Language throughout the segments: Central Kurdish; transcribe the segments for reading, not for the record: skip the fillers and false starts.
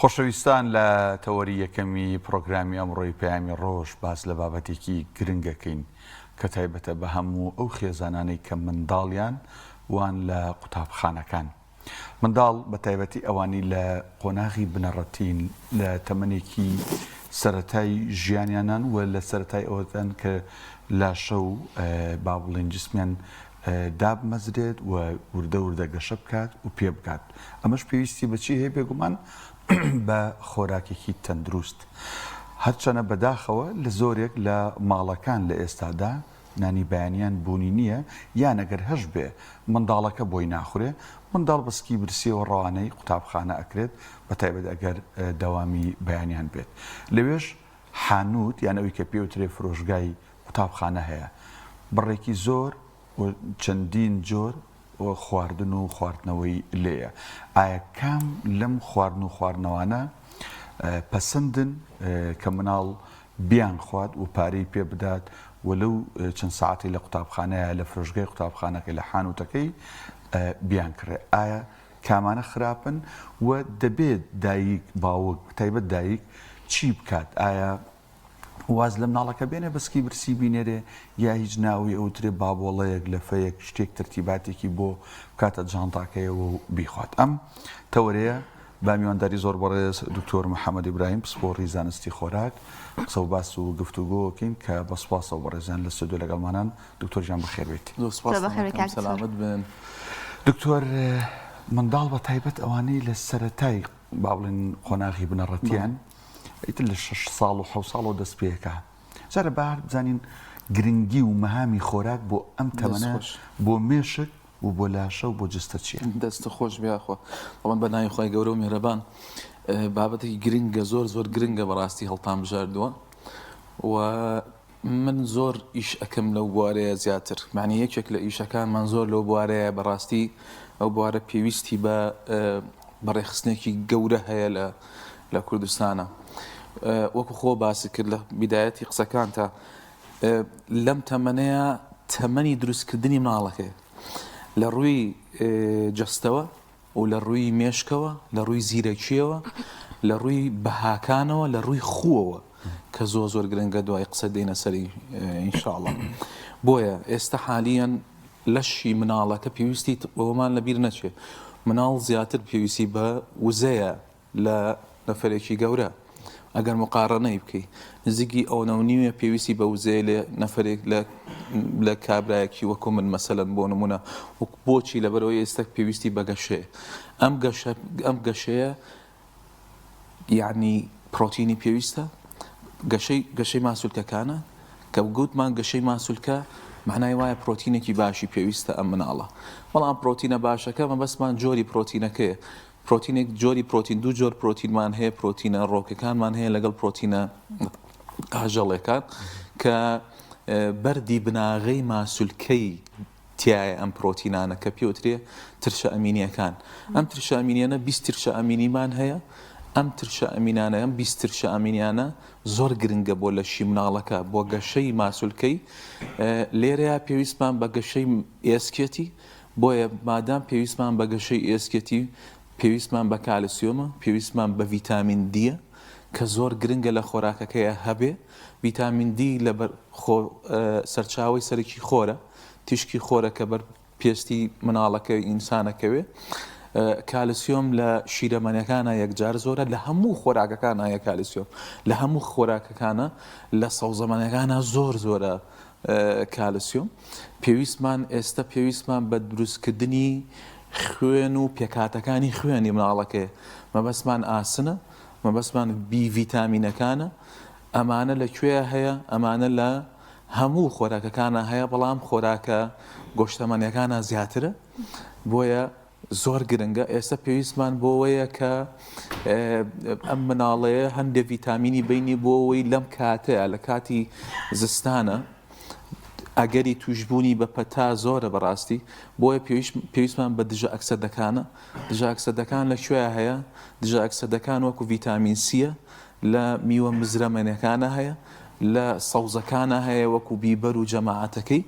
خۆشەویستان لە تەوەری یەکەمی پڕۆگرامی ئەمڕۆی پەیامی ڕۆژ باس لە بابەتێکی گرنگ ئەکەین کە تایبەتە بە هەموو ئەو خێزانانەی کە منداڵیان وان لە قوتابخانەکان. منداڵ بە تایبەتی ئەوانەی لە قۆناغی بنەڕەتین لە تەمەنێکی سەرەتای ژیانیانان و لە سەرەتای ئەوەدان کە لاشە و با بڵێین جسمیان دابمەزرێت و وردە وردە گەشە بکات و پێ بگات ئەمەش پێویستی بە چی هەیە بێگومان بە خۆراکێکی تەندروست هەرچەنە بەداخەوە لە زۆرێک لە ماڵەکان لە ئێستادا نانی بەیانیان بوونی نییە یان ئەگەر هەشبێ منداڵەکە بۆی ناخورێ منداڵ بە سکی برسیەوە ڕەوانەی قوتابخانە ئەکرێت بەتایبەت ئەگەر دەوامی بەیانیان بێت لەوێش حانوت یان ئەوی کە پێوترێ فرۆشگای قوتابخانە هەیە بڕێکی زۆر و چەندین جۆر خواردن و خواردنەوەی لێیە ئایا کام لەم خواردن و خواردنەوانە پەسەندن کە مناڵ بیانخوات و پارەی پێ بدات و لەو چەند سەعاتەی لە قوتابخانەیە لە فرۆشگای قوتابخانەکەی لە حانوتەکەی بیانکڕێ ئایا کامانە خراپن و دەبێت دایک باوک تایبەت دایک چی بکات ئایا واز لە مناڵەکە بێنێ بەسکی برسی بینێرێ یا هیچ ناوی ئەوترێ بابۆڵەیەک لەفەیەک شتێک تەرتیباتێکی بۆ بکاتە جانتاکەیەوە و بیخوات ئەم تەوەرەیە بە میوانداری زۆر بەڕێز دکتۆر محەممەد ئیبراهیم پسپۆڕی زانستی خۆراک قسە و باس و گفتوگۆکەین کە بە سوپاسەوە بەڕێزیان لە ستۆدیۆ لەگەڵمانان دکتۆر گیان بەخێربێیت. زۆر سوپاس دەکەم سەلامەت بن. دکتۆر منداڵ بە تایبەت ئەوانەی لە سەرەتای با بڵێن قۆناغی بنەڕەتیان ئیتر لە شەش ساڵ و حەوت ساڵەوە دەست پێکا جارە با بزانین گرنگی و مەهامی خۆراک بۆ ئەم تەمەنە بۆ مێشک و بۆ لاشە و بۆ جستە چیە؟ دەست خۆش بێ یاخوا تەبعەن بە ناوی خوای گەورە و میهرەبان بابەتێکی گرنگە زۆر زۆر گرنگە بەڕاستی هەڵتان بژاردووە و من زۆر ئیش ئەکەم لەو بوارەیە زیاتر معنی یەکێک لە ئیشەکانمان زۆر لەو بوارەیە بەڕاستی ئەو بوارە پێویستی بە بەڕێخستنێکی گەورە هەیە لە لە کوردستانە وەکو خۆ باسی کرد لە بیدایەتی قسەکانتا لەم تەمەنەیە تەمەنی دروستکردنی مناڵەکەی لە ڕووی جەستەوە و لە ڕووی مێشکەوە لە ڕووی زیرەکیەوە لە ڕووی بەهاکانەوە لە ڕووی خووەوە کە زۆر زۆر گرنگە دوای قسە دێنە سەری ئینشاءڵڵا بۆیە ئێستا حالیەن لەشی مناڵەکە پێویستی بەوەمان لەبیر نەچێت مناڵ زیاتر پێویستی بە وزەیە لە نەفەرێکی گەورە ئەگەر مقارەنەی بکەی نزیکی ئەوەنە و نیوە پێویستی بە وزەیە لە نەفەرێک لە لە کابرایەکی وەکو من مەسەلەن بۆ نمونە وەک بۆچی لەبەرەوەی ئێستا پێویستی بە گەشەیە ئەم گەشە ئەم گەشەیە یعنی پرۆتینی پێویستە گەشەی گەشەی ماسولکەکانە کە گوتمان گەشەی ماسولکە معنای وایە پرۆتینێکی باشی پێویستە ئەم مناڵە بەڵام پرۆتینە باشەکە مەبەستمان جۆری پرۆتینەکەیە پرۆتینێک جۆری پرۆتین دوو جۆر پرۆتینمان هەیە پرۆتینە ڕۆکەکانمان هەیە لەگەڵ پرۆتینە ئاژەڵێکان کە بەردی بناغەی ماسولکەی تایە ئەم پرۆتینانە کە پێوترێ ترشە ئەمینیەکان ئەم ترشە ئەمینیانە 20 ترشە ئەمینیمان هەیە ئەم ترشە ئەمینانە ئەم 20 ترشە ئەمینیانە زۆر گرنگە بۆ لەشی مناڵەکە بۆ گەشەی ماسولکەی لێرەیە پێویستمان بە گەشەی ئێسکێتی بۆیە مادام پێویستمان بە گەشەی ئێسکێتی، پێویستمان بە کالسیۆمە، پێویستمان بە ڤیتامین دییە کە زۆر گرنگە لە خۆراکەکەیا هەبێ، ڤیتامین دی لەبەر خۆ سەرچاوەی سەرەکی خۆرە، تیشکی خۆرە کە بەر پێستی مناڵەکە ئینسانەکەوێ. کالسیۆم لە شیرەمەنیەکانا یەکجار زۆرە، لە هەموو خۆراکەکانا هەیە کالسیۆم، لە هەموو خۆراکەکانا لە سەوزەمەنیەکانا زۆر زۆرە. کالسیۆم پێویستمان ئێستا پێویستمان بە دروستکردنی خوێن و پێکهاتەکانی خوێنی مناڵەکەیە مەبەستمان ئاسنە مەبەستمان بی ڤیتامینەکانە ئەمانە لە کوێ هەیە ئەمانە لە هەموو خۆراکەکانە هەیە بەڵام خۆراکە گۆشتەمەنیەکانە زیاترە بۆیە زۆر گرنگە ئێستا پێویستمان بۆوەیە کە ئەم مناڵەیە هەندێ ڤیتامینی بینی بۆ ئەوەی لەم کاتەیە لە کاتی زستانە ئەگەری توشببوونی بە پەتا زۆرە بەڕاستی بۆیە پێویستمان بە دژە ئەکسەدەکانە دژە ئەکسەدەکان لە کوێ هەیە دژە ئەکسەدەکان وەکو ڤیتامین سیە لە میوە مزرەمەنەکانە هەیە لە سەوزەکانە هەیە وەکو بیبەر و جەماعەتەکەی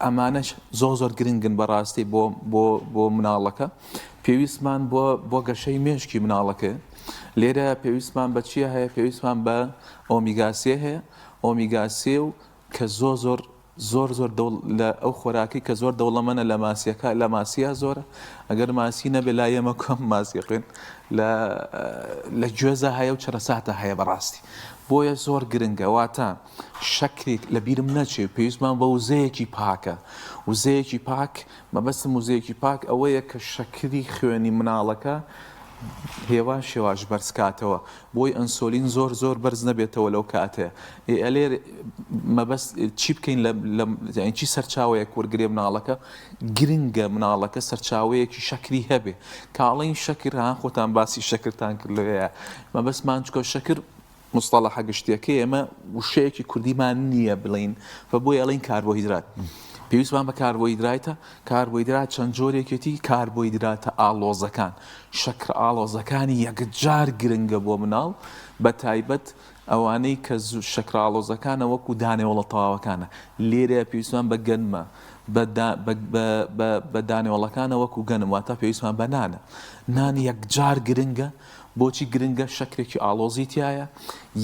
ئەمانەش زۆر زۆر گرنگن بەڕاستی بۆ بۆ بۆ مناڵەکە. پێویستمان بۆ بۆ گەشەی مێشکی مناڵەکە لێرە پێویستمان بە چیە هەیە پێویستمان بە ئۆمیگا سێ هەیە ئۆمیگا سێ و کە زۆر زۆر زۆر زۆر دەوڵ لە ئەو خۆراکەی کە زۆر دەوڵەمەنە لە ماسیەکە لە ماسیە زۆرە ئەگەر ماسی نەبێ لای ئێمە کەم ماسی خوێن لە لە گوێزە هەیە و چەرەساتە هەیە بەڕاستی بۆیە زۆر گرنگە واتە شەکرێک لە بیرم نەچێ پێویستمان بە وزەیەکی پاکە وزەیەکی پاک مەبەستم وزەیەکی پاک ئەوەیە کە شەکری خوێنی مناڵەکە هێواش هێواش بەرز کاتەوە بۆی ئەنسۆلین زۆر زۆر بەرز نەبێتەوە لەو کاتەیە ئێ ئەلێر مەبەست چی بکەین لە لە یانی چی سەرچاوەیەک وەرگرێ مناڵەکە گرنگە مناڵەکە سەرچاوەیەکی شەکری هەبێ کاڵین شەکر ها خۆتان باسی شەکرتان کرد لەوەیە مەبەستمان چکە شەکر مستەڵەحە گشتیەکەی ئێمە وشەیەکی کوردیمان نییە بڵێین و بۆیە ئەڵێین کاربۆهیدرات. پێویستمان بە کاربۆهیدرایتە، کاربۆهیدرات چەند جۆرێکێتی، کاربۆهیدراتە ئاڵۆزەکان، شەکرە ئاڵۆزەکانی یەکجار گرنگە بۆ مناڵ، بە تایبەت ئەوانەی کە شەکرە ئاڵۆزەکانە وەکو دانەوێڵە تەواوەکانە. لێرەیە پێویستمان بە گەنمە، بە دانەوێڵەکانە وەکو گەنم، واتە پێویستمان بە نانە. نان یەکجار گرنگە، بۆچی گرنگە شەکرێکی ئاڵۆزی تیایە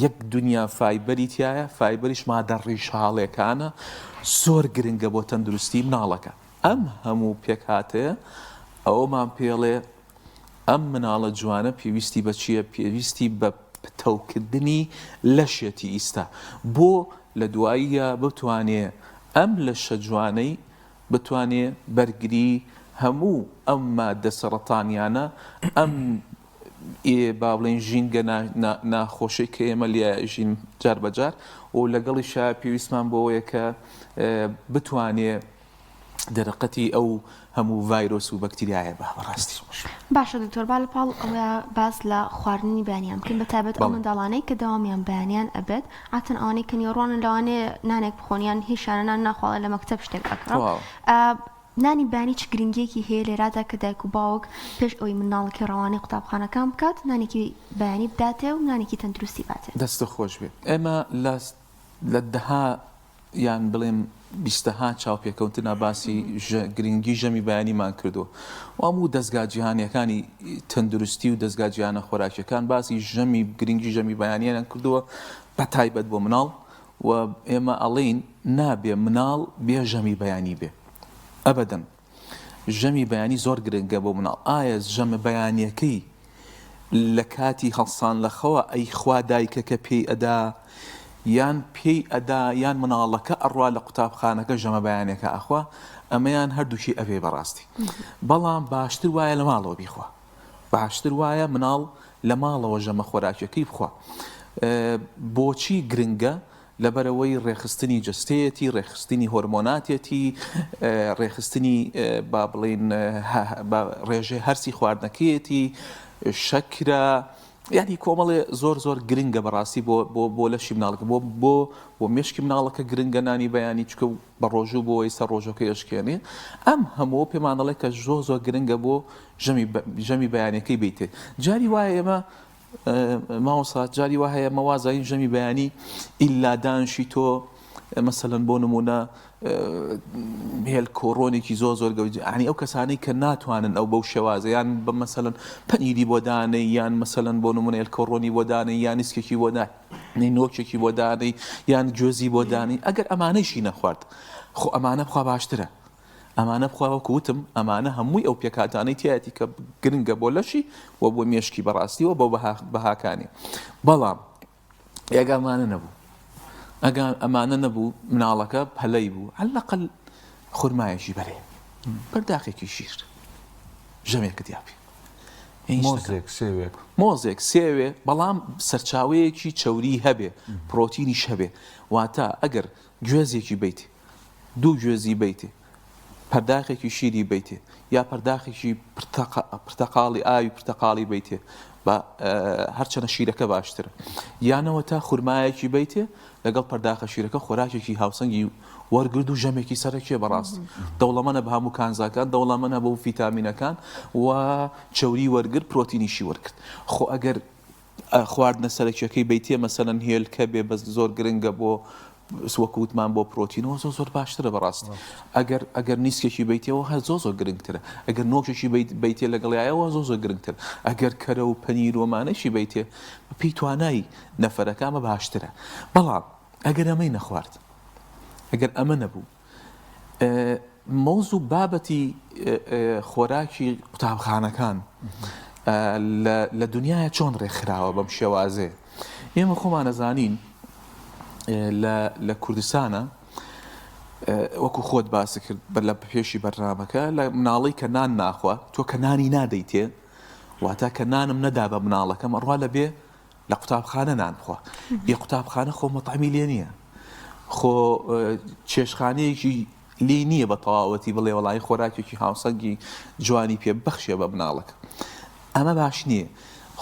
یەک دنیا فایبەری تیایە فایبەریش مادە ڕیشاڵێکانە زۆر گرنگە بۆ تەندروستی مناڵەکە ئەم هەموو پێکهاتەیە ئەوەمان پێڵێ ئەم مناڵە جوانە پێویستی بە چییە پێویستی بە پتەوکردنی لەشێتی ئیستا بۆ لە دواییە بتوانێ ئەم لەشە جوانەی بتوانێ بەرگری هەموو ئەم ماددە سەڕەتانیانە، ئەم با بڵێین ژینگە ناخۆشەی کە ئێمە لێیا ئەژین جار بە جار و لەگەڵیشا پێویستمان بەوەیە کە بتوانێ دەرەقەتی ئەو هەموو ڤایرۆس و بەکتریایە بە بەڕاستی. باشە دکتۆر با لە پاڵ ئەوەیا باس لە خواردنی بەیانیان بکەین بە تایبەت ئەو منداڵانەی کە دەوامیان بەیانیان ئەبێت عادەتەن ئەوانەی کە نیوەڕوانن لەوانەیە نانێک بخۆن یان هیچیانە نان ناخواڵێ لە مەکتەب شتێک ئەکڕن نانی بەیانی چ گرنگیەکی هەیە لێرادا کە دایک و باوک پێش ئەوەی منداڵەکەی ڕەوانەی قوتابخانەکان بکات نانێکی بەیانی بداتێ و نانێکی تەندروستی باتێ؟ دەستت خۆش بێ ئێمە لە لە دەها یان بڵێم بیستەها چاوپێکەوتنا باسی گرنگی ژەمی بەیانیمان کردووە و هەموو دەزگا جیهانیەکانی تەندروستی و دەزگا جیهانە خۆراکیەکان باسی ژەمی گرنگی ژەمی بەیانیان کردووە بە تایبەت بۆ مناڵ و ئێمە ئەڵێین نابێ مناڵ بێ ژەمی بەیانی بێ ئەبەدەن ژەمی بەیانی زۆر گرنگە بۆ مناڵ ئایا ژەمە بەیانیەکەی لە کاتی هەڵسان لە خەوە ئەی خوا دایکەکە پێی ئەدا یان پێی ئەدا یان مناڵەکە ئەڕوا لە قوتابخانەکە ژەمە بەیانەکە ئەخوا ئەمەیان هەردووکی ئەبێ بەڕاستی بەڵام باشتر وایە لە ماڵەوە بیخوا باشتر وایە مناڵ لە ماڵەوە ژەمە خۆراکیەکەی بخوا بۆچی گرنگە لەبەرئەوەی ڕێکخستنی جەستەیەتی، ڕێکخستنی هۆرمۆناتیەتی، ڕێکخستنی با بڵێین ڕێژەی هەرسی خواردنەکەیەتی، شەکرە، یانی کۆمەڵێ زۆر زۆر گرنگە بەڕاستی بۆ بۆ بۆ لەشی مناڵەکە بۆ بۆ بۆ مێشکی مناڵەکە گرنگە نانی بەیانی چکە و بە ڕۆژوو بۆ سەر ڕۆژەکەی ئەشکێنێ ئەم هەموو پێمان دەڵێ کە زۆر زۆر گرنگە بۆ ژەمی ژەمی بەیانەکەی بیتێ جاری وایە ئێمە مامۆستا جاری وا هەیە مە وازانین ژەمی بەیانی ئیلا دانشی تۆ مەسەلەن بۆ نمونە هێل کۆڕۆنێکی زۆر زۆر گەوج ینی ئەو کەسانەی کە ناتوانن ئەو بەو شێوازە یان بە مەسەلەن پەنیری بۆ دانەی یان مەسەلەن بۆ نمونە هێل کۆڕۆنی بۆ دانەی یان نیسکێکی بۆ دانەی نۆکێکی بۆ دانەی یان گوێزی بۆ دانەی ئەگەر ئەمانەیشی نەخوارد خۆ ئەمانە بخوا باشترە ئەمانە بخوا وەکو وتم ئەمانە هەمووی ئەو پێکهاتانەی تیایەتی کە گرنگە بۆ لەشی و بۆ مێشکی بەڕاستی و بۆ بەهاکانی بەڵام ئەگە ئەمانە نەبوو ئەگە ئەمانە نەبوو مناڵەکە پەلەی بوو عەلەقەل خورمایەکی بەرێ پەرداخێکی شیر ژەمێکت یاپی مۆزێک سێوێک مۆزێک سێوێ بەڵام سەرچاوەیەکی چەوری هەبێ پرۆتینیش هەبێ واتە ئەگەر گوێزێکی بیت دوو گوێزی بەیتێ، پەرداخێکی شیری بەیتێ یا پەرداخێکی پرتەقاڵی ئاوی پرتەقاڵی بەیتێ با هەرچەنە شیرەکە باشترە یانەوە تا خورمایەکی بەیتێ لەگەڵ پەرداخە شیرەکە خۆراکێکی هاوسەنگی وەرگرد و ژەمێکی سەرەکیە بەڕاستی دەوڵەمەنە بە هەموو کانزاکان دەوڵەمەنە بەو فیتامینەکان و چەوری وەرگرت پرۆتینیشی وەرگرت خۆ ئەگەر خواردنە سەرەکیەکەی بەیتێ مەسەلەن هێلکە بێ بەس زۆر گرنگە بۆ. وەکو وتمان بۆ پرۆتینەوە زۆر زۆر باشترە بەڕاستی ئەگەر ئەگەر نیسکێکی بیتەوە هەر زۆر زۆر گرنگترە ئەگەر نۆکێکی بیتێ لەگەڵیایەوە زۆر زۆر گرنگتر ئەگەر کەرە و پەنیر ومانەشی بیتێ پێی توانای نەفەرەکە ئەمە باشترە بەڵام ئەگەر ئەمەی نەخوارد ئەگەر ئەمە نەبوو مۆز و بابەتی خۆراکی قوتابخانەکان لە دنیاە چۆن ڕێکخراوە بەم شێوازێ ئێمە خۆمانەزانین لە کوردستانە وەکو خۆت باس کرد بەر لە پێشی بەرنامەکە لە مناڵی کە نان ناخوا تۆ کە نانی نادەیتێ واتە کە نانم نەدا بە مناڵەکەم ئەڕوا لە بێ لە قوتابخانە نان بخوا ئی قوتابخانە خۆ مەتعەمی لێ نییە خۆ چێشخانەیەکی لێ نییە بە تەواوەتی بڵێ وەڵی خۆراکێکی هاوسەنگی جوانی پێ بەخشێ بە مناڵەکە ئەمە باش نییە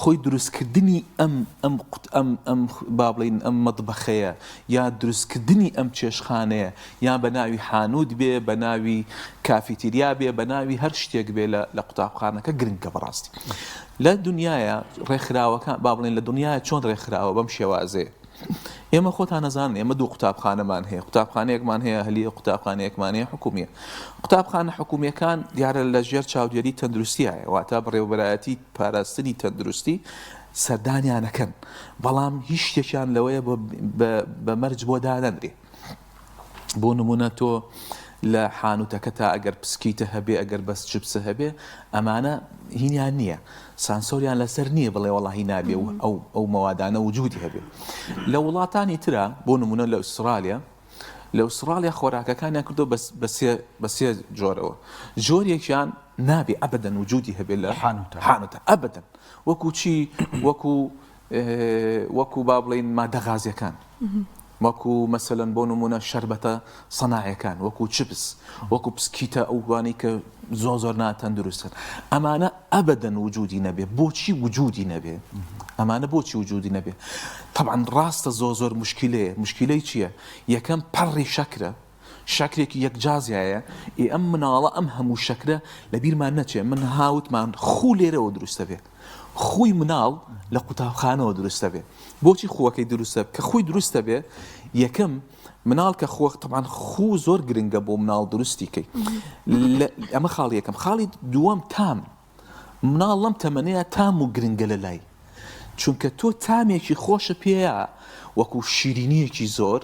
خۆی دروستکردنی ئەم ئەم قوت ئەم ئەم با بڵین ئەم مەتبەخەیە یا دروستکردنی ئەم چێشخانەیە یا بە ناوی حانووت بێ بە ناوی کافیتیریا بێ بە ناوی هەر شتێک بێ لە قوتابخانەکە گرنگە بەڕاستی لە دنیایا ڕێکخراوەکان با بڵێن لە دنیایا چۆن ڕێکخراوە بەم شێوازەیە ئێمە خۆتان نەزانن ئێمە دوو قوتابخانەمان هەیە قوتابخانەیەکمان هەیە هەلیە قوتابخانەیەکمان هەیە حکومیە قوتابخانە حکومیەکان دیارە لە ژێر چاودێری تەندروستیایە واتە بەڕێوەبەرایەتی پاراستنی تەندروستی سەردانیانەکەن بەڵام هیچ شتێکیان لەوەیە بە مەرج بۆ دانەنرێ بۆ نمونە تۆ لە حانوتەکەتا ئەگەر پسکیتە هەبێ ئەگەر بەس چپسە هەبێ ئەمانە هینیان نییە سانسۆریان لەسەر نییە بڵێ وەڵاهی نابێ و ئەو ئەو مەوادانە وجودی هەبێ لە وڵاتانی ترا بۆ نمونە لە ئوسترالیا لە ئوسترالیا خۆراکەکانیان کردو بەس بە سێ جۆرەوە جۆرێکیان نابێ ئەبدەن وجودی هەبێ لە حانوتە حانوتە ئەبدەن وەکو چی وەکو وەکو با بڵێین مادە غازیەکان وەکو مەسەلەن بۆ نمونە شەربەتە سەناعەکان وەکو چپس وەکو پسکیتە ئەوانەی کە زۆر زۆر ناتەندروستن ئەمانە ئەبەدەن وجودی نەبێ بۆچی وجودی نەبێ ئەمانە بۆچی وجودی نەبێ طبعا ڕاستە زۆر زۆر مشکلەیە مشکلەی چییە یەکەم پەڕی شەکرە شەکرێکی یەکجا زیایە ئێ ئەم مناڵە ئەم هەموو شەکرە لە بیرمان نەچێ من هاوتمان خوو لێرەوە دروستە بێ خووی مناڵ لە قوتابخانەوە دروستە بێ بۆچی خووەکەی دروستە کە خووی دروستە بێ یەکەم مناڵ کە خۆ طبعا خوو زۆر گرنگە بۆ مناڵ دروستی کەی ئەمە خاڵی یەکەم خاڵی دووەم تام مناڵ لەم تەمەنەیە تام و گرنگە لە لای چونکە تۆ تامێکی خۆشە پێیە وەکو شیرینیەکی زۆر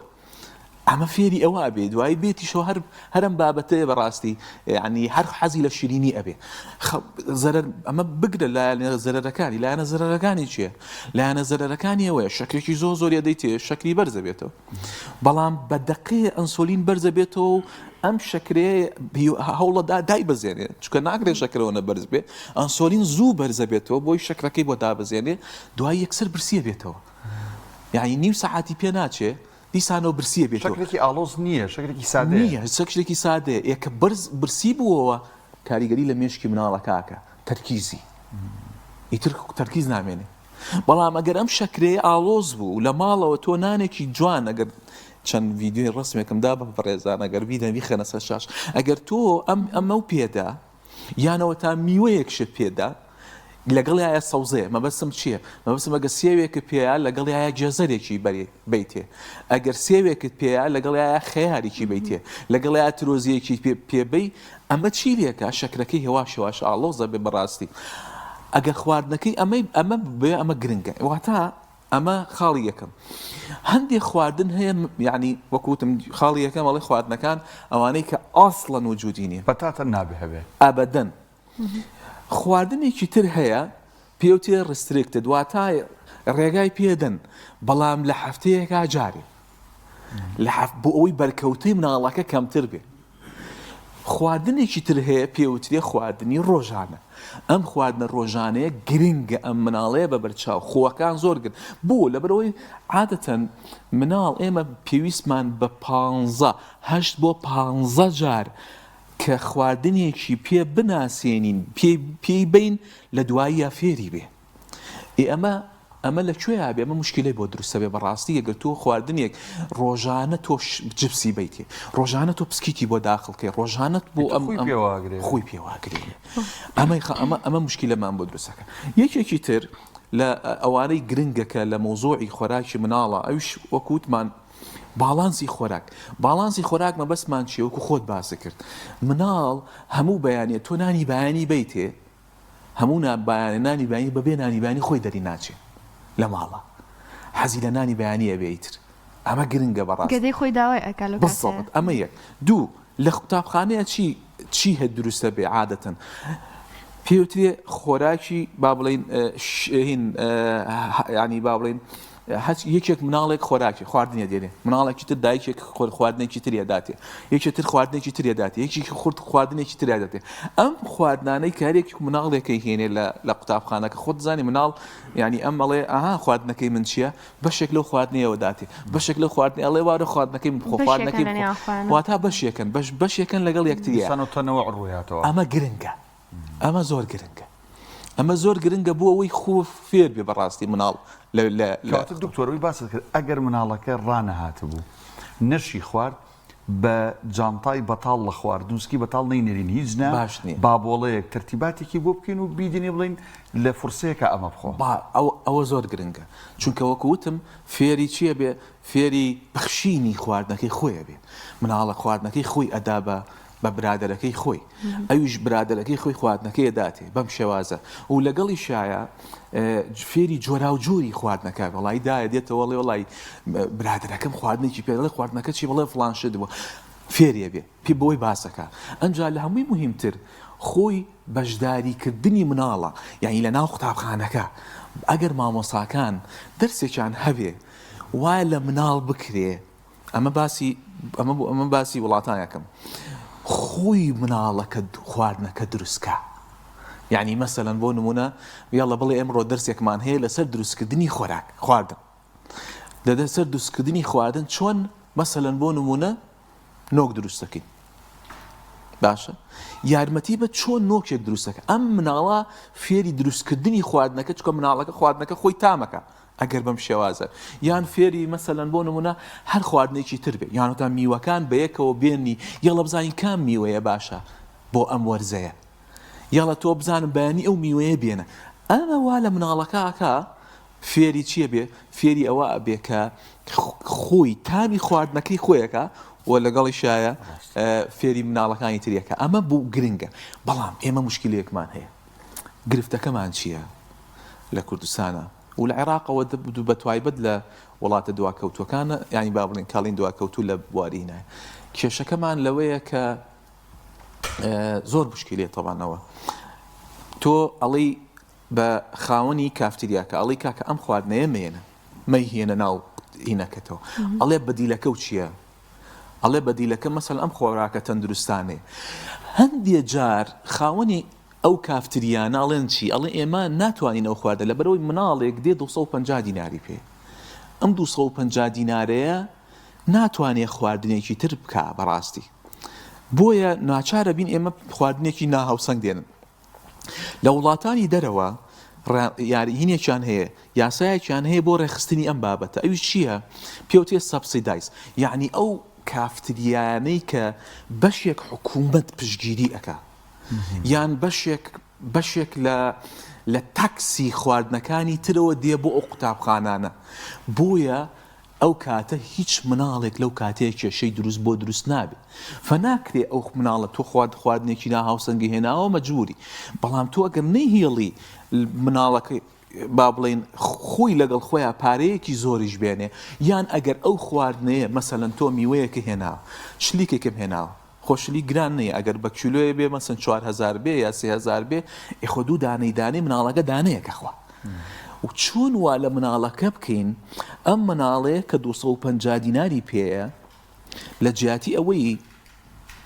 ئەمە فێری ئەوە ئەبێ دوایی بێتیشەوە هەر هەرم بابەتەیە بەڕاستی یعنی هەر حەزی لە شیرینی ئەبێ زەرەر ئەمە بگرە لایەنە زەرەرەکانی لایەنە زەرەرەکانی چییە لایەنە زەرەرەکانی ئەوەیە شەکرێکی زۆر زۆر یەدەیتێ شەکری بەرزە بێتەوە بەڵام بە دقەیە ئەنسۆلین بەرزە بێتەوە و ئەم شەکرەیە هەوڵەدا دایبەزێنێ چونکە ناکرێت شەکرەوە نە بەرز بێ ئەنسۆلین زوو بەرزە بێتەوە بۆی شەکرەکەی بۆ دابەزێنێ دوای یەکسەر برسیە بێتەوە یعنی نیو سەعاتی پێ ناچێ دیسانەوە برسیە بێتەوە. شەکرێکی ئاڵۆز نییە، شەکرێکی سادەیە. نییە، شەکرێکی سادەیە. ئێ کە بەرز برسی بووەوە کاریگەری لە مێشکی مناڵەکە ئەکا، تەرکیزی ئیتر تەرکیز نامێنێ. بەڵام ئەگەر ئەم شەکرەیە ئاڵۆز بوو و لە ماڵەوە تۆ نانێکی جوان ئەگەر چەند ڤیدیۆی ڕەسمێکم دا بە بەڕێزان ئەگەر بیدەن بیخەنە سەر شاش ئەگەر تۆ ئەم ئەمەو پێدا یان ئەوەتا میوەیەکشت پێدا لەگەڵیایە سەوزەیە مەبەستم چییە مەبەستم ئەگەر سێوێکت پێیا لەگەڵیایە گێزەرێکی بەری بەیتێ ئەگەر سێوێکت پێیا لەگەڵیایە خەیارێکی بەیتێ لەگەڵیا ترۆزیەکی پێ پێبەی ئەمە چی لێکا شەکرەکەی هێواش هێواش ئاڵۆزە بێ بەڕاستی ئەگەر خواردنەکەی ئەمەی ئەمە بێ ئەمە گرنگە واتە ئەمە خاڵی یەکەم. هەندێ خواردن هەیە یانی وەکو وتم خاڵی یەکەم ئەڵێ خواردنەکان ئەوانەی کە ئاسڵەن وجودی نییە. پەتاتە نابێ هەبێ. ئەبەدەن. خواردنێکی تر هەیە پێوترێ restricted واتا ڕێگای پێدەن بەڵام لە هەفتەیەکا جارێ. لە هەف بۆ ئەوەی بەرکەوتەی مناڵەکە کەمتر بێ. خواردنێکی تر هەیە پێوترێ خواردنی ڕۆژانە ئەم خواردنە ڕۆژانەیە گرنگە ئەم مناڵەیە بە بەرچاو خۆکان زۆر گرن بۆ لەبەرەوەی عادەتەن مناڵ ئێمە پێویستمان بە پانزە هەشت بۆ پانزە جار کە خواردنێکی پێ بناسێنین پێی بین لە دواییە فێری بێ ئێ ئەمە ئەمە لە کوێیا بێ ئەمە موشکیلەی بۆ دروستە بێ بەڕاستی ئەگەر تۆ خواردنێک ڕۆژانە تۆ جپسی بیتێ ڕۆژانە تۆ پسکیتی بۆ داخڵ کەی ڕۆژانەت بۆ ئەم خۆی پێواگرێ خۆی پێواگرێ ئەمەی خە ئەمە ئەمە موشکیلەمان بۆ دروستەکە یەکێکی تر لە ئەوانەی گرنگەکە لە مەوزوعی خۆراکی مناڵە ئەویش وەکوتمان. باڵانسی خۆراک باڵانسی خۆراک مەبەستمان چیە وەکو خۆت باست کرد مناڵ هەموو بەیانە تۆ نانی بەیانی بەیتێ هەموو نا بایانە نانی بەیانی بەبێ نانی بەیانی خۆی دەری ناچێ لە ماڵە حەزی لە نانی بەیانی ئەبێ ئیتر ئەمە گرنگە بەڕاستی. گەدەی خۆی داوای ئەکا لەو کاتەیا. بالضبط ئەمە یەک دوو لە قوتابخانەیە چی چی هە دروستە بێ عادەتەن پێوترێ خۆراکی با بڵێین هین ینی با بڵێین هەچ یەکێک مناڵێک خۆراکی خواردنیە دێنێ مناڵێکی تر دایکێک خواردنێکی تر داتێ یەکێ تر خواردنێکی تر داتێ یەکێکی خورد خواردنێکی تر داتێ ئەم خواردنانەی کارێکی مناڵێکی هێنێ لە لە قوتابخانەکە خۆت زانی مناڵ ینی ئەم ئەڵێ ئەها خواردنەکەی من چییە بەشێک لەو خواردنەیەوە داتێ بەشێک لەو خواردنی ئەڵێ وارە خواردنەکەی من بخۆ خواردنەکەی واتا بەشێکن بەش بەشێکن لەگەڵ یەکتریە ڕوویاتەوە ئەمە گرنگە ئەمە زۆر گرنگە ئەمە زۆر گرنگە بۆ ئەوەی خۆ فێر بێ بەڕاستی مناڵ لە لە کەواتە دکتۆر ئەوەی باست کرد ئەگەر مناڵەکە ڕانەهاتبوو نەشی خوارد بە جانتای بەتاڵ لە خواردن و سکی بەتاڵ نەینێرین هیچ نا باش نییە. بابۆڵەیەک تەرتیباتێکی بۆ بکەین و بیدینێ بڵێین لە فرسەیەکا ئەمە بخۆ. با ئەوە ئەوە زۆر گرنگە چونکە وەکو وتم فێری چی ئەبێ فێری بەخشینی خواردنەکەی خۆی ئەبێ مناڵە خواردنەکەی خۆی ئەدا بە بە برادەرەکەی خۆی ئەویش برادەرەکەی خۆی خواردنەکەی ئەداتێ بەم شێوازە و لەگەڵیشایە فێری جۆراوجۆری خواردنەکە وەڵی دایە دێتەوە ڵێ وڵی برادەرەکەم خواردنێکی پێ دەڵێ خواردنەکە چی بڵێ فڵان شت بوو فێریە بێ پێ بۆی باسەکە ئەنجا لە هەمووی مهمتر خۆی بەشداریکردنی مناڵە یعنی لە ناو قوتابخانەکە ئەگەر مامۆساکان دەرسێکیان هەبێ وایە لە مناڵ بکرێ ئەمە باسی ئەمە بۆ ئەمە باسی وڵاتانەکەم خۆی مناڵەکە خواردنەکە دروستکە یعنی مەسەلەن بۆ نمونە یاڵە بڵێ ئەمڕۆ دەرسێکمان هەیە لەسەر دروستکردنی خۆراک خواردن لە دەسەر دروستکردنی خواردن چۆن مەسەلەن بۆ نمونە نۆک دروست دەکەین باشە یارمەتی بە چۆن نۆکێک دروستەکە ئەم مناڵە فێری دروستکردنی خواردنەکە چکە مناڵەکە خواردنەکە خۆی تامەکە ئەگەر بەم شێوازە یان فێری مەسەلەن بۆ نمونە هەر خواردنێکی تر بێ یان تا میوەکان بەیەکەوە بێنی یەڵە بزانین کام میوەیە باشە بۆ ئەم وەرزەیە یەڵە تۆ بزانم بەیانی ئەو میوەیە بێنە ئەمە وا لە مناڵەکە ئەکا فێری چیە بێ فێری ئەوە ئەبێ کە خۆی تامی خواردنەکەی خۆیەکە و لەگەڵیشایە فێری مناڵەکانی تریەکە ئەمە بوو گرنگە بەڵام ئێمە مشکلەیەکمان هەیە گرفتەکەمان چییە لە کوردستانە و لە عێراقەوە بە تایبەت لە وڵاتە دواکەوتوەکانە ینی با بڵێن کاڵین دواکەوتوو لە بواری نایە کێشەکەمان لەوەیە کە زۆر مشکلێ تەبانەوە تۆ ئەڵێی بە خاوەنی کافتریاکە ئەڵێی کاکە ئەم خواردنەیە مەیەنە مەیهێنە ناو هینەکەتەوە ئەڵێ بەدیلەکە و چییە؟ ئەڵێ بەدیلەکە مەسەل ئەم خۆراکە تەندروستانەیە هەندێ جار خاوەنی ئەو کافتریانە ئەڵێن چی ئەڵێ ئێمە ناتوانین ئەو خواردە لەبەرەوەی مناڵێک دێ 250 دیناری پێ ئەم 250 دینارەیە ناتوانێ خواردنێکی تر بکا بەڕاستی بۆیە ناچارە بین ئێمە خواردنێکی ناهاوسەنگ دێنن لە وڵاتانی دەرەوە هینێکیان هەیە یاسایەکیان هەیە بۆ ڕێکخستنی ئەم بابەتە ئەویش چییە پێوتێ subsidize یعنی ئەو کافتریانەی کە بەشێک حکوومەت پشگیری ئەکا یان بەشێک بەشێک لە لە تاکسی خواردنەکانی ترەوە دێ بۆ ئەو قوتابخانانە بۆیە ئەو کاتە هیچ مناڵێک لەو کاتەیە کێشەی دروست بۆ دروست نابێ فە ناکرێ ئەو مناڵە تۆ خوارد خواردنێکی ناهاوسەنگی هێناوە مەجبوری بەڵام تۆ ئەگەر نەیهێڵی مناڵەکەی با بڵێین خۆی لەگەڵ خۆیا پارەیەکی زۆریش بێنێ یان ئەگەر ئەو خواردنەیە مەسەلەن تۆ میوەیەکە هێناوە شلیکێکم هێناوە خۆ شلیک گران نییە ئەگەر بە کیلۆیە بێ مەسەن 4000 بێ یا 3000 بێ ئێ خۆ دوو دانەی دانەی مناڵەکە دانەیەکە خوا و چۆن وا لە مناڵەکە بکەین ئەم مناڵەیە کە 250 دیناری پێیە لە جیاتی ئەوەی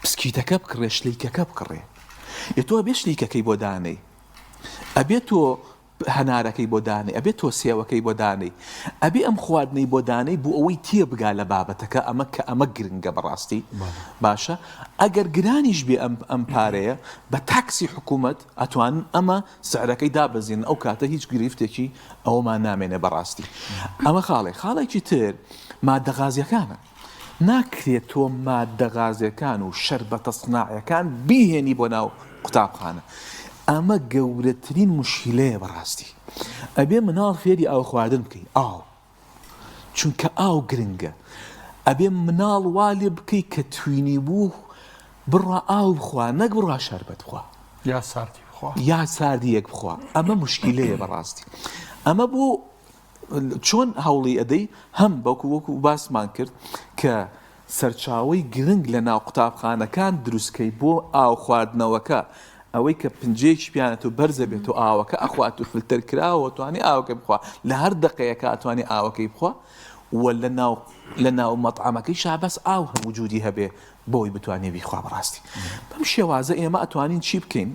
پسکیتەکە بکڕێ شلیکەکە بکڕێ ئێ تۆ ئەبێ شلیکەکەی بۆ دانەی ئەبێ تۆ هەنارەکەی بۆ دانێی ئەبێ تۆ سێوەکەی بۆ دانێی ئەبێ ئەم خواردنەی بۆ دانێی بۆ ئەوەی تێبگا لە بابەتەکە ئەمە کە ئەمە گرنگە بەڕاستی باشە ئەگەر گرانیش بێ ئەم ئەم پارەیە بە تاکسی حکوومەت ئەتوانن ئەمە سعرەکەی دابەزێنن ئەو کاتە هیچ گرفتێکی ئەوەمان نامێنێ بەڕاستی ئەمە خاڵێ خاڵێکی تر مادە غازیەکانە ناکرێت تۆ ماددە غازیەکان و شەربەتە سناعیەکان بیهێنی بۆ ناو قوتابخانە ئەمە گەورەترین مشکیلەیە بەڕاستی ئەبێ مناڵ فێری ئاو خواردن بکەی ئاو چونکە ئاو گرنگە. ئەبێ مناڵ وا لێ بکەی کە توینی بوو بڕوا ئاو بخوا نەک بڕوا شەربەت بخوا یا ساردی بخوا یا ساردیەک بخوا ئەمە مشکیلەیە بەڕاستی ئەمە بۆ چۆن هەوڵی ئەدەی هەم بەکو وەکو باسمان کرد کە سەرچاوەی گرنگ لە ناو قوتابخانەکان دروستکەی بۆ ئاو خواردنەوەکە ئەوەی کە پنجەیەکی پیانەت و بەرزە بێت و ئاوەکە ئەخوات و فلتەر کراوە توانی ئاوەکەی بخوا لە هەر دەقەیەکە ئەتوانی ئاوەکەی بخوا و لە ناو لە ناو مەتعەمەکەیشا بەس ئاو وجودی هەبێ بۆی بتوانێ بیخوا بەڕاستی بەم شێوازە ئێمە ئەتوانین چی بکەین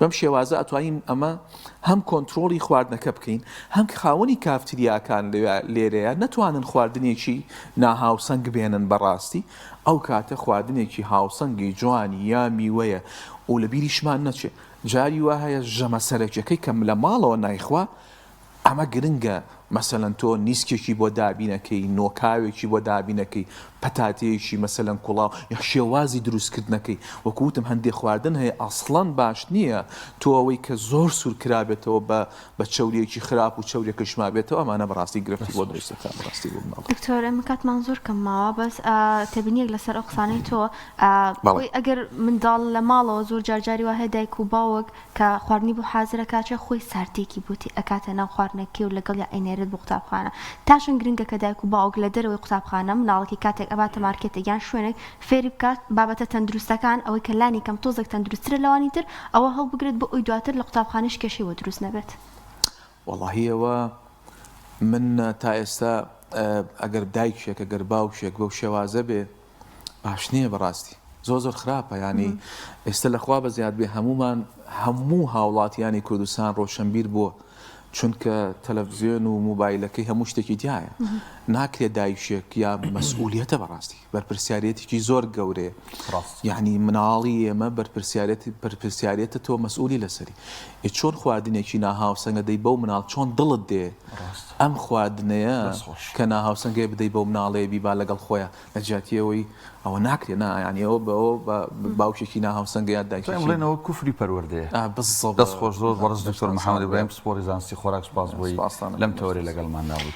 بەم شێوازە ئەتوانین ئەمە هەم کۆنتترۆڵی خواردنەکە بکەین هەم خاوەنی کافتریاکان لێرەیە نەتوانن خواردنێکی ناهاوسەنگ بێنن بەڕاستی ئەو کاتە خواردنێکی هاوسەنگی جوانی یا میوەیە و لە بیریشمان نەچێ جاری وا هەیە ژەمە سەرەکیەکەی کەم لە ماڵەوە نایخوا ئەمە گرنگە مەسەلەن تۆ نیسکێکی بۆ دابینەکەی، نۆکاوێکی بۆ دابینەکەی، پەتاتەیەکی مەسەلەن کوڵاو یا شێوازی دروستکردنەکەی، وەکو وتم هەندێ خواردن هەیە ئەسڵەن باش نییە تۆ ئەوەی کە زۆر سوور کرابێتەوە بە بە چەورییەکی خراپ و چەوریەکەش مابێتەوە ئەمانە بەڕاستی گرفتی بۆ دروست دەکات بەڕاستی بۆ مناڵ. دکتۆر ئێمە کاتمان زۆر کەم ماوە بەس تێبینیەک لەسەر ئەو قسانەی تۆ خۆی ئەگەر منداڵ لە ماڵەوە زۆر جار جاری وا هەیە دایک و باوک کە خواردنی بۆ حازر ئەکات چێ خۆی ساردیەکی بۆ تێ ئەکاتە ناو خواردنەکەی و لەگەڵیا ئەینێرێت بۆ قوتابخانە تا چەند گرنگە کە دایک و باوک لە دەرەوەی قوتابخانە مناڵەکەی کاتێک ئەباتە مارکێتێک یان شوێنێک فێری بکات بابەتە تەندروستەکان ئەوەی کە لانی کەم تۆزێک تەندروستترە لەوانی تر ئەوە هەڵبگرێت بۆ ئەوی دواتر لە قوتابخانەش کێشەی بۆ دروست نەبێت. وەڵاهی ئەوە من تا ئێستا ئەگەر دایکێک ئەگەر باوکێک بەو شێوازە بێ باش نییە بەڕاستی زۆر زۆر خراپە ینی ئێستا لەخوا بە زیاد بێ هەمومان هەموو هاوڵاتیانی کوردستان ڕۆشنبیر بووە چونکە تەلەڤزیۆن و موبایلەکەی هەموو شتێکی تایە ناکرێت دایکێک یا مەسئولیەتە بەڕاستی بەرپرسیارەتێکی زۆر گەورەیە یعنی مناڵی ئێمە بەرپرسیارەتی بەرپرسیارەتە تۆ مەسئولی لەسەری ئێ چۆن خواردنێکی ناهاوسەنگە دەی بەو مناڵ چۆن دڵت دێ ئەم خواردنەیە کە ناهاوسەنگەیە بدەی بەو مناڵەیە بیبا لەگەڵ خۆیا لە جیاتی ئەوەی ئەوە ناکرێ نا یانی ئەوە بە ئەوە بە باوکێکی ناهاوسەنگە یا دایکێکی توانین بڵێین ئەوە کوفری پەروەردەیە. ئا بالضبط دەست خۆش زۆر بەڕێز دکتۆر محمد ئیبراهیم پسپۆڕی زانستی خۆراک سوپاس بۆی سوپاستان لەم ئەکەم تەوەرەی لەگەڵماندا بوویت.